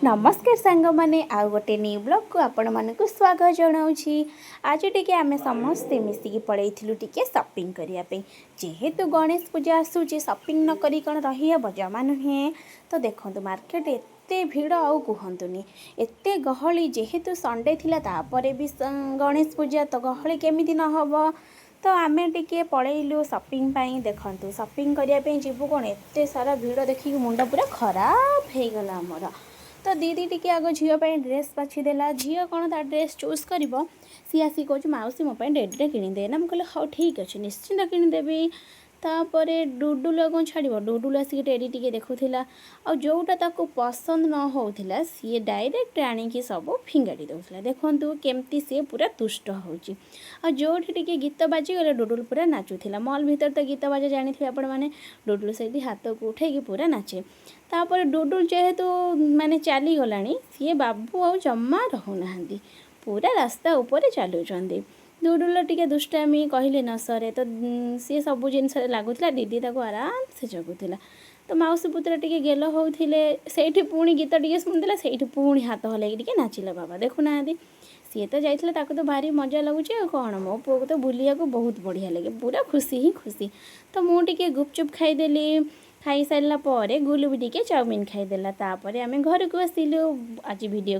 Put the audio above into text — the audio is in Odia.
ନମସ୍କାର ସାଙ୍ଗମାନେ, ଆଉ ଗୋଟେ ନ୍ୟୁ ବ୍ଲଗ୍କୁ ଆପଣମାନଙ୍କୁ ସ୍ୱାଗତ ଜଣାଉଛି। ଆଜି ଟିକେ ଆମେ ସମସ୍ତେ ମିଶିକି ପଳେଇଥିଲୁ ଟିକେ ସପିଂ କରିବା ପାଇଁ। ଯେହେତୁ ଗଣେଶ ପୂଜା ଆସୁଛି, ସପିଂ ନ କରି କ'ଣ ରହିହେବ? ଜମା ନୁହେଁ। ତ ଦେଖନ୍ତୁ, ମାର୍କେଟ ଏତେ ଭିଡ଼ ଆଉ କୁହନ୍ତୁନି, ଏତେ ଗହଳି। ଯେହେତୁ ସଣ୍ଡେ ଥିଲା, ତାପରେ ବି ଗଣେଶ ପୂଜା, ତ ଗହଳି କେମିତି ନ ହେବ? ତ ଆମେ ଟିକେ ପଳେଇଲୁ ସପିଂ ପାଇଁ। ଦେଖନ୍ତୁ, ସପିଂ କରିବା ପାଇଁ ଯିବୁ କ'ଣ, ଏତେ ସାରା ଭିଡ଼ ଦେଖିକି ମୁଣ୍ଡ ପୁରା ଖରାପ ହେଇଗଲା ଆମର। ତ ଦିଦି ଟିକେ ଆଗ ଝିଅ ପାଇଁ ଡ୍ରେସ୍ ବାଛିଦେଲା। ଝିଅ କ'ଣ ତା ଡ୍ରେସ୍ ଚୁଜ୍ କରିବ, ସିଏ ଆସିକି କହୁଛି, "ମାଉସୀ, ମୋ ପାଇଁ ଡେରିରେ କିଣିଦେ ନା।" ମୁଁ କହିଲି, "ହଉ, ଠିକ୍ ଅଛି, ନିଶ୍ଚିନ୍ତ କିଣିଦେବି।" ତାପରେ ଡୁଡୁଲ ଆଉ କ'ଣ ଛାଡ଼ିବ? ଡୁଡୁଲ ଆସିକି ଟେଡ଼ି ଟିକେ ଦେଖୁଥିଲା ଆଉ ଯେଉଁଟା ତାକୁ ପସନ୍ଦ ନ ହେଉଥିଲା, ସିଏ ଡାଇରେକ୍ଟ ଆଣିକି ସବୁ ଫିଙ୍ଗାଡ଼ି ଦେଉଥିଲା। ଦେଖନ୍ତୁ କେମିତି ସିଏ ପୁରା ଦୁଷ୍ଟ ହେଉଛି। ଆଉ ଯେଉଁଠି ଟିକେ ଗୀତ ବାଜିଗଲେ ଡୁଡୁଲ ପୁରା ନାଚୁଥିଲା। ମଲ୍ ଭିତରେ ତ ଗୀତ ବାଜେ, ଜାଣିଥିବେ ଆପଣମାନେ। ଡୁଡୁଲ ସେଇଠି ହାତକୁ ଉଠେଇକି ପୁରା ନାଚେ। ତାପରେ ଡୁଡୁଲ ଯେହେତୁ ମାନେ ଚାଲିଗଲାଣି, ସିଏ ବାବୁ ଆଉ ଜମା ରହୁନାହାନ୍ତି, ପୁରା ରାସ୍ତା ଉପରେ ଚାଲୁଛନ୍ତି। ଡୁଡୁଲର ଟିକେ ଦୁଷ୍ଟାମି କହିଲେ ନ ସରେ। ତ ସିଏ ସବୁ ଜିନିଷରେ ଲାଗୁଥିଲା, ଦିଦି ତାକୁ ଆରାମସେ ଜଗୁଥିଲା। ତ ମାଉସୀ ପୁତ୍ର ଟିକେ ଗେଲ ହେଉଥିଲେ। ସେଇଠି ପୁଣି ଗୀତ ଟିକେ ଶୁଣିଦେଲା, ସେଇଠି ପୁଣି ହାତ ହଲେଇକି ଟିକେ ନାଚିଲା ବାବା। ଦେଖୁନାହାନ୍ତି, ସିଏ ତ ଯାଇଥିଲା, ତାକୁ ତ ଭାରି ମଜା ଲାଗୁଛି। ଆଉ କ'ଣ, ମୋ ପୁଅକୁ ତ ବୁଲିବାକୁ ବହୁତ ବଢ଼ିଆ ଲାଗେ, ପୁରା ଖୁସି ହିଁ ଖୁସି। ତ ମୁଁ ଟିକେ ଗୁପଚୁପ୍ ଖାଇଦେଲି। ଖାଇସାରିଲା ପରେ ଗୁଲୁ ବି ଟିକେ ଚାଉମିନ୍ ଖାଇଦେଲା। ତାପରେ ଆମେ ଘରକୁ ଆସିଲୁ। ଆଜି ଭିଡ଼ିଓ